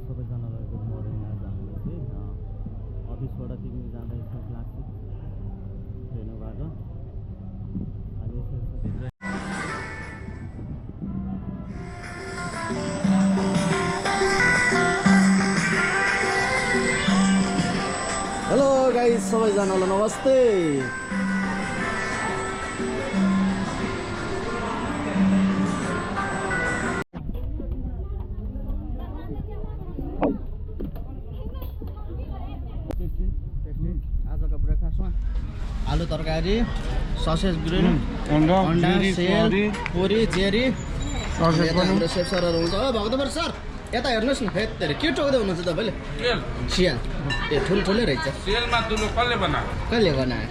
सबैजनालाई good morning. आज हामीले चाहिँ अफिसबाट पिकनिक जाँदैछौँ क्लासिक ट्रेनबाट। अनि हेलो गाइस, सबैजनालाई नमस्ते। आजको ब्रेकफास्टमा आलु तरकारी, ससेज ग्रिल, अन्डा, सेल, पुरी, चेरी, हाम्रो सेफ सरहरू हुन्छ। भक्तपुर सर यता हेर्नुहोस् न, फेरि के टोक्दै हुनुहुन्छ तपाईँले? सिया ए ठुल्ठुलै रहेछ। सेलमा दुलो कसले बनायो? कहिले बनायो?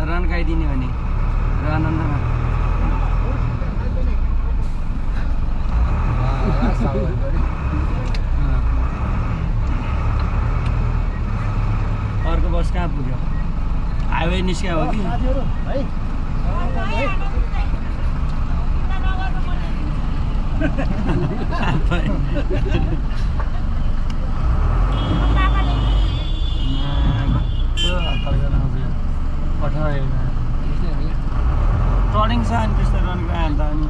रन खाइदिने भने रन अर्को बस कहाँ पुग्यो? हाइवे निस्क्या हो कि? टर्निङ छ अनि त्यस्तो रन गयो अन्त अनि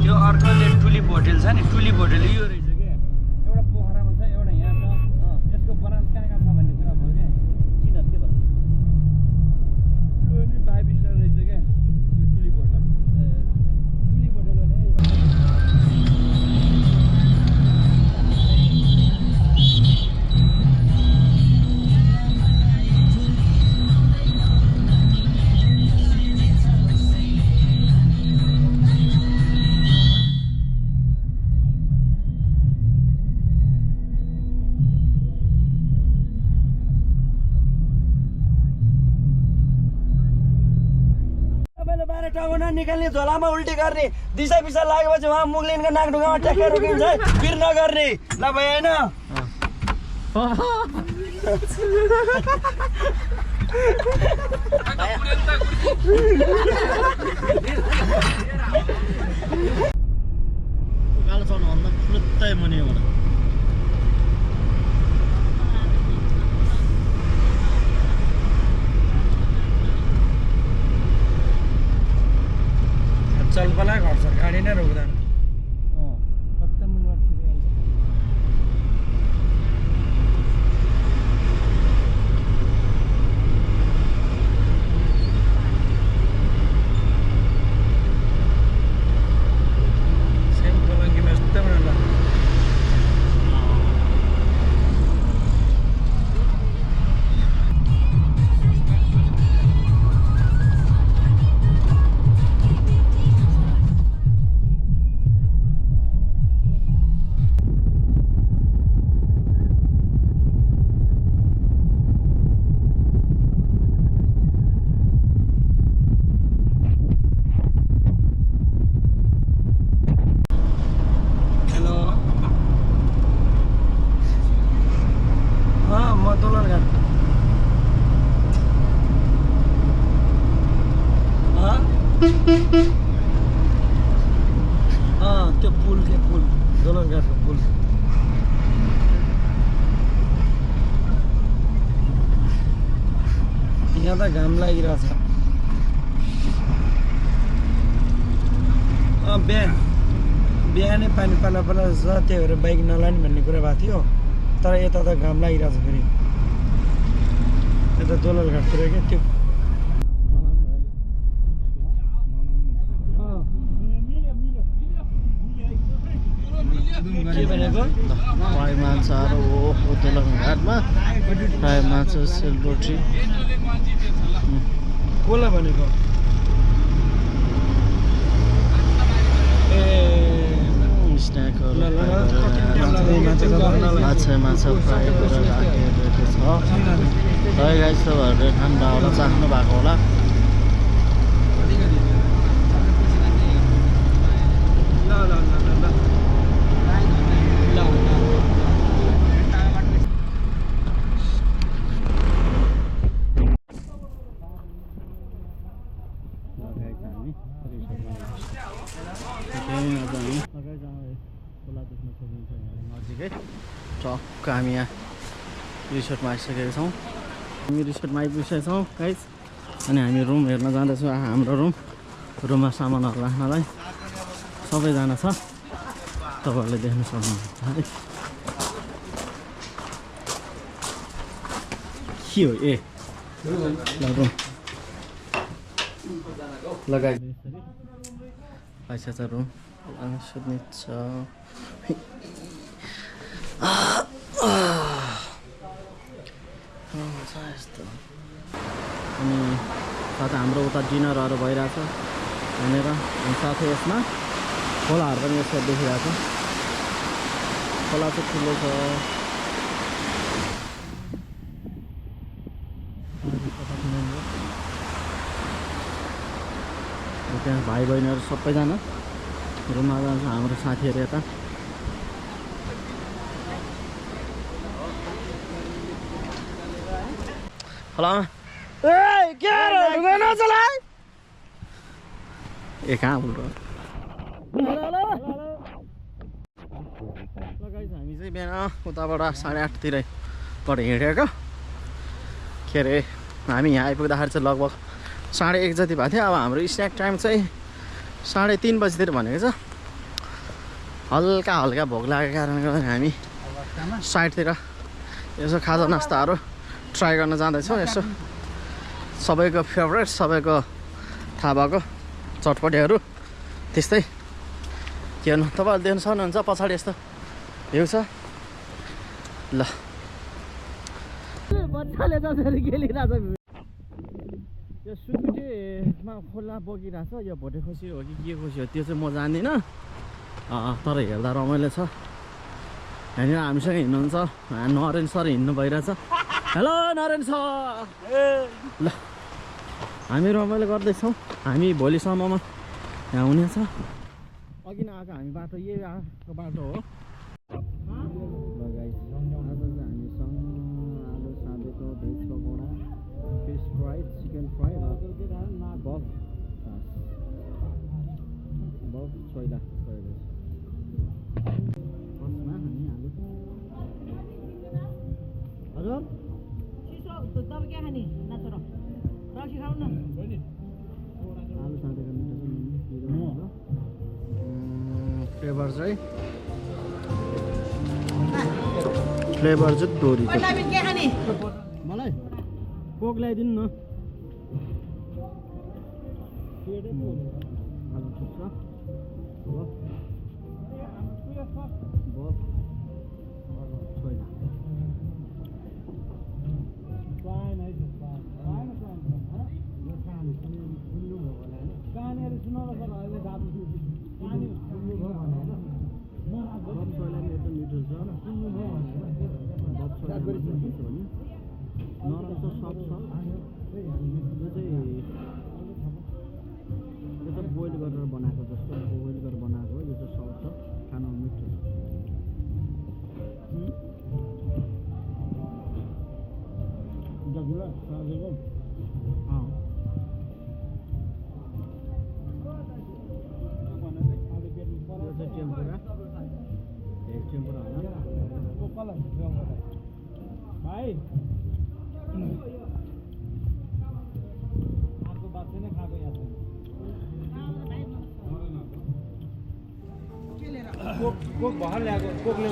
त्यो अर्कोले टुलिप होटेल छ नि, टुलिप होटेल यो रहेछ क्या। एउटा पोखरामा छ, एउटा यहाँ छ। यसको ब्रान्च कहाँ कहाँ छ भन्ने कुरा भयो क्या। किन के भयो? यो नि 5 स्टार रहेछ क्या यो टुलिप होटल। टुलिप होटल भने टाउना निकाल्ने, झोलामा उल्टी गर्ने, दिशा पिसा लागेपछि उहाँ मुग्लिनको नाकढुङ्गामा ट्याक्कै रोकिन्छ है, भिर नगर्ने। ल भयो होइन? कालो चढ्नुभन्दा फुत्तै मुनि हुन चलपला गर्छ, गाडी नै रोक्दैन। सेम खोलङ्गीमा यस्तो त्यो पुल दोलनघाटको पुल यहाँ त घाम लागिरहेछ बिहानै पानी पाला छ त्यही भएर बाइक नलाने भन्ने कुरा भएको थियो तर यता त घाम लागिरहेछ फेरि यता दोलनघाटतिर क्या त्यो के भनेको फ्राई माछाहरू हो दोलनघाटमा फ्राई माछा सेलरोटी कोला भनेको स्न्याकहरू माछा फ्राई गरेर राखेको छ है गाइस तपाईँहरूले ठन्डा होला चाख्नु भएको होला नजिकै टक्क हामी यहाँ रिसोर्टमा आइसकेका छौँ हामी रिसोर्टमा आइपुगेका छौँ गाइस अनि हामी रुम हेर्न जाँदैछौँ हाम्रो रुममा सामानहरू राख्नलाई सबैजना छ तपाईँहरूले देख्न सक्नुहुन्छ है के हो ए रुम लगाइ पैसा छ रुम सुत्ने छ यस्तो अनि साथै हाम्रो उता डिनरहरू भइरहेछ भनेर अनि साथै यसमा खोलाहरू पनि यसो देखिरहेको छ खोला चाहिँ ठुलो छ त्यहाँ भाइ बहिनीहरू सबैजना रुममा जान्छ हाम्रो साथीहरू यता हेलो ए कहाँ बोल्नु हामी चाहिँ बिहान उताबाट 8:30बाट हिँडेको के अरे हामी यहाँ आइपुग्दाखेरि चाहिँ लगभग 1:30 जति भएको थियो अब हाम्रो स्न्याक टाइम चाहिँ 3:30 बजीतिर भनेको छ हल्का भोक लागेको कारणले गर्दा हामी साइडतिर यसो खाजा नास्ताहरू ट्राई गर्न जाँदैछौँ यसो सबैको फेभरेट सबैको थाहा भएको चटपटेहरू त्यस्तै के गर्नु तपाईँहरूले देख्न सक्नुहुन्छ पछाडि यस्तो भ्यू छ ल बच्चाले जसरी खेलिरहेछ यो सुकुटीमा खोला बगिरहेछ यो भोटे खुसी हो कि के खुसी हो त्यो चाहिँ म जान्दिनँ तर हेर्दा रमाइलो छ यहाँनिर हामीसँग हिँड्नुहुन्छ नरेन सर हिँड्नु भइरहेछ हेलो नरेन सर ल हामी रमाइलो गर्दैछौँ हामी भोलिसम्ममा यहाँ हुनेछ अघि नै आएको हामी बाटो यही आएको बाटो हो veg pakora fish fry chicken fry र बफ छोइला फर्स्टमा हामी आलु हजुर तपाईँ क्या खाने नाचर रक्सी खाऊ न आलु साँधेको मिठो फ्लेभर चाहिँ दोरी के खाने मलाई कोक ल्याइदिनु न आलु ठिक छ छोइला नरम छ सफ्ट छ यो चाहिँ बोइल गरेर बनाएको जस्तो बोइल गरेर बनाएको यो चाहिँ सफ्ट छ खानमा मिठो छ भाइ अर्को बात चाहिँ खाएको याद कोक भर्खर ल्याएको कोकले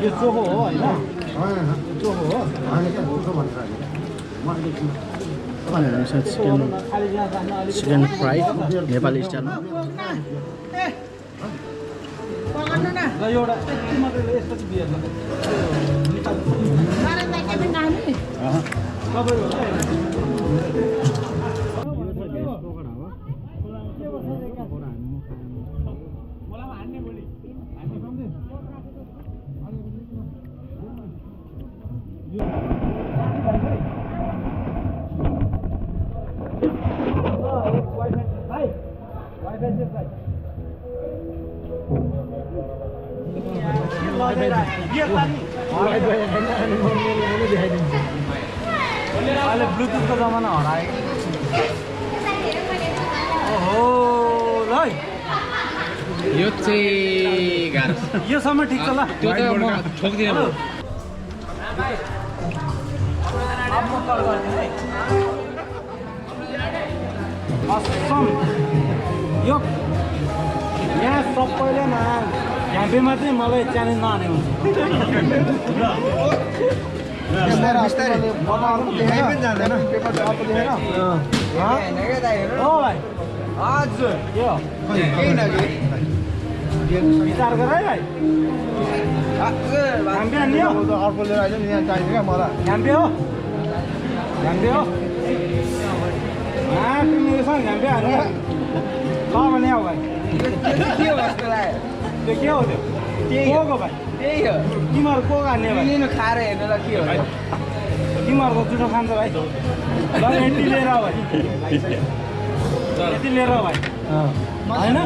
यो चोखो हो होइन चोखो हो चिकन फ्राई नेपाली स्टाइलमा र एउटा यति मात्रै यसपछि बियर अहिले ब्लुटुथको जमाना हरायो ओहो ल यो चाहिँ गाह्रो योसम्म ठिक छ ल त्यो त म ठोक्दिनँ असम यो यहाँ सबैले झ्याम्पेमा चाहिँ मलाई च्यालेन्ज नहाने हुन्छ हजुर विचार गर है भाइ झ्याम्पे हान्ने हो अर्को लिएर आइज यहाँ चाहिन्छ क्या मलाई झ्याम्पे हो झ्याम्पे हो तिमी उसँग झ्याम्पे हान्ने ल भने हो भाइ के हो जस्तो लाग्यो त्यो के हो त्यो को भाइ त्यही हो तिमीहरू को हान्ने भाइ लिनु खाएर हेर्नु ल के हो तिमीहरूको जुठो खान्छ भाइ ल यति लिएर भाइ यति लिएर भाइ होइन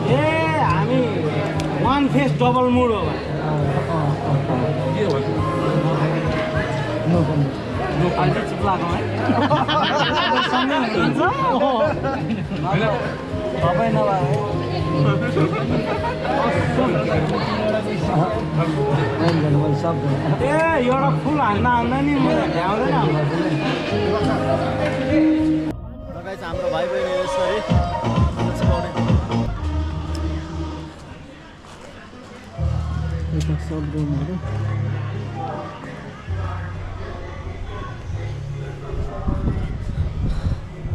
ए हामी वान फेस डबल मुड हो भाइ अहिले चिप्लाएको है तपाईँ नभए ए एउटा फुल हान्दा नि भ्याउँदैन हाम्रो भाइ बहिनी यसरी सब रुमहरू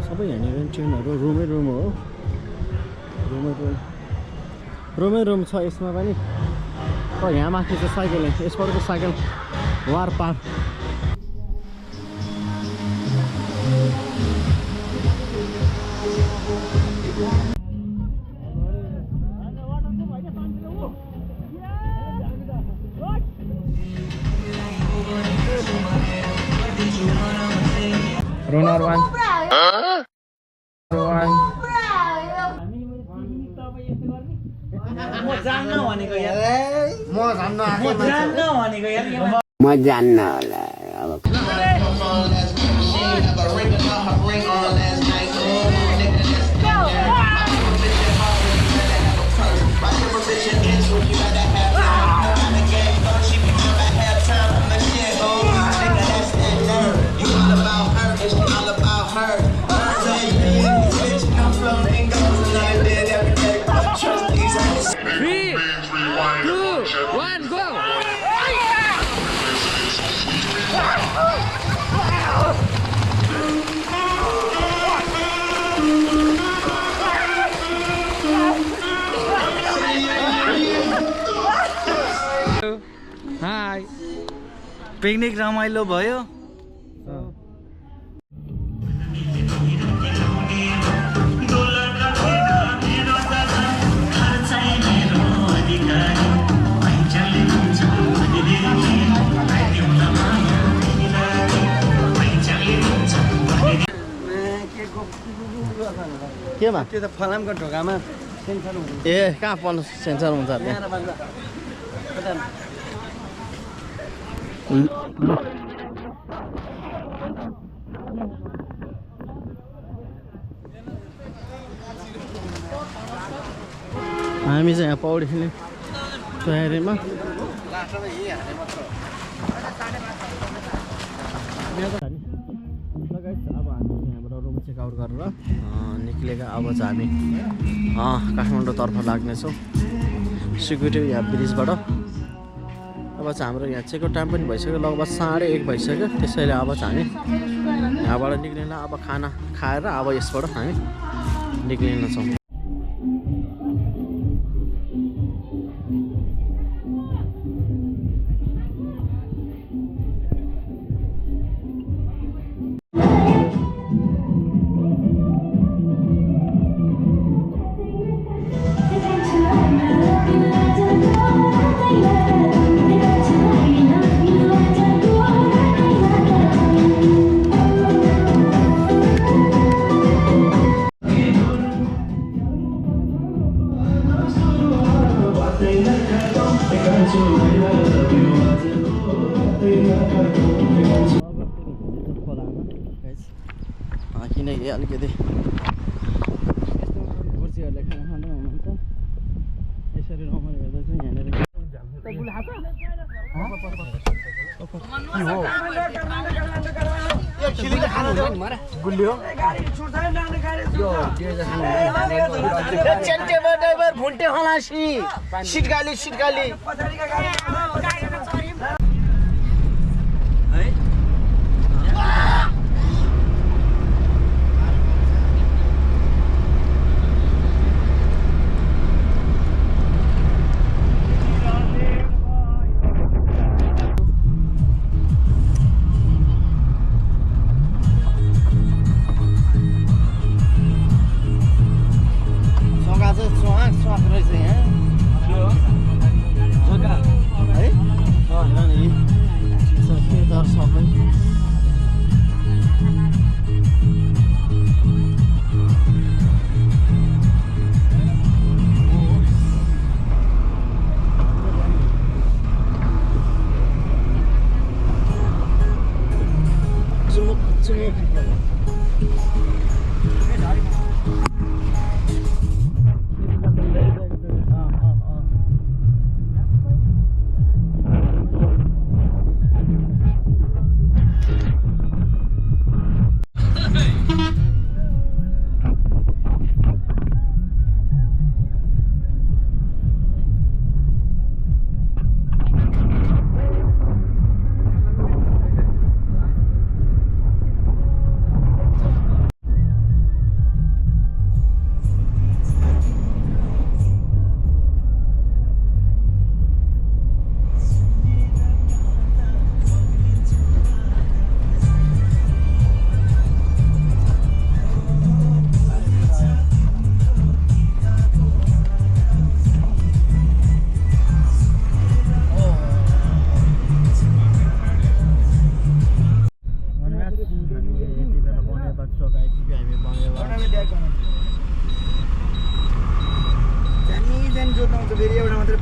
सबै यहाँनिर ट्रेनहरू रुमै रुम हो रुमै रुम छ यसमा पनि यहाँ माथि चाहिँ साइकल यसपटको साइकल वार पार Runner one. म जान्न होला हाई पिकनिक रमाइलो भयो केमा त्यो त फलामको ढोकामा सेन्सर हुन्छ ए कहाँ पर्नु सेन्सर हुन्छ हामी चाहिँ यहाँ पौडी खेल्ने तयारीमा अब हामी यहाँबाट रुम चेकआउट गरेर निक्लेका अब चाहिँ हामी काठमाडौँतर्फ लाग्नेछौँ सिक्युरिटी यहाँ ब्रिजबाट। अब चाहिँ हाम्रो यहाँ चेकआउट टाइम पनि भइसक्यो, लगभग 1:30 भइसक्यो। त्यसैले अब चाहिँ हामी यहाँबाट निक्लिन अब खाना खाएर अब यसबाट हामी निक्लिनेछौँ। किनकि अलिकति गोर्चीहरूले खाना खाँदै हुनुहुन्छ, यसरी रमाइलो हेर्दा चाहिँ यहाँनिर भुन्टे खलासी सिटगाली सिटगाली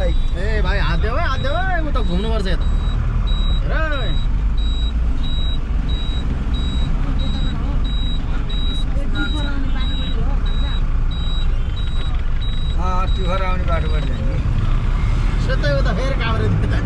ए भाइ हात देऊ है म त घुम्नुपर्छ यता हेर टिफर आउने बाटोबाट जाने सेतै उता फेरि काभ्रे पुरा